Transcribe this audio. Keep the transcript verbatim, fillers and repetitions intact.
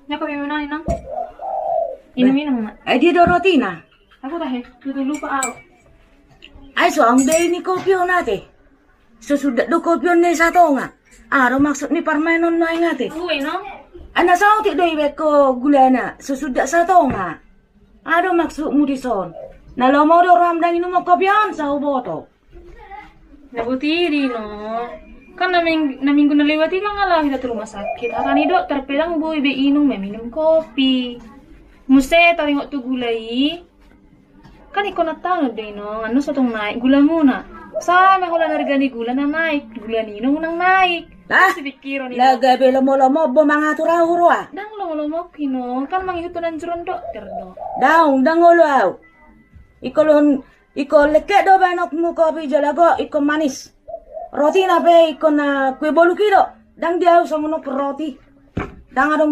Nia kopi ma, Inang. Inum, inum ma. Ai dia do rotina? Au tahe, tutu lupa au. Ai so adong be i ni kopi on ate. So suda do kopi on na satonga. Aha do maksud ni parmaen on nuaeng ate? Ue, Inang. Ai na saotik do ibaen ho gulana, so suda satonga. Aha do maksudmu dison? Na lomo do roham ndang inumon kopi on, so huboto. Na boti do, Inong. Kan na ming-, na minggu na lewat i mangalao hita tu rumah sakit. Hata ni dokter pe ndang boi be inum, minum kopi. Muse taringot tu gula i. Kan ingkon na tano do, Inong. Annon so tung naik gulamuna. Sae ma holan harga ni gula na naik. Gula ni inum unang naik. Lah, si pikiron, Inong. Lah gabe lomo-lomo ho mangatur au roha. Ndang lomo-lomo, Inong. Kan mangihuthon anjuran dokter do. Daong, ndang olo au. Ingkon, ingkon lengkek do baenonmu kopi jala gok, ingkon manis. Rotina pe ingkon na kue boluk i do. Ndang di au songon on roti. Ndang adong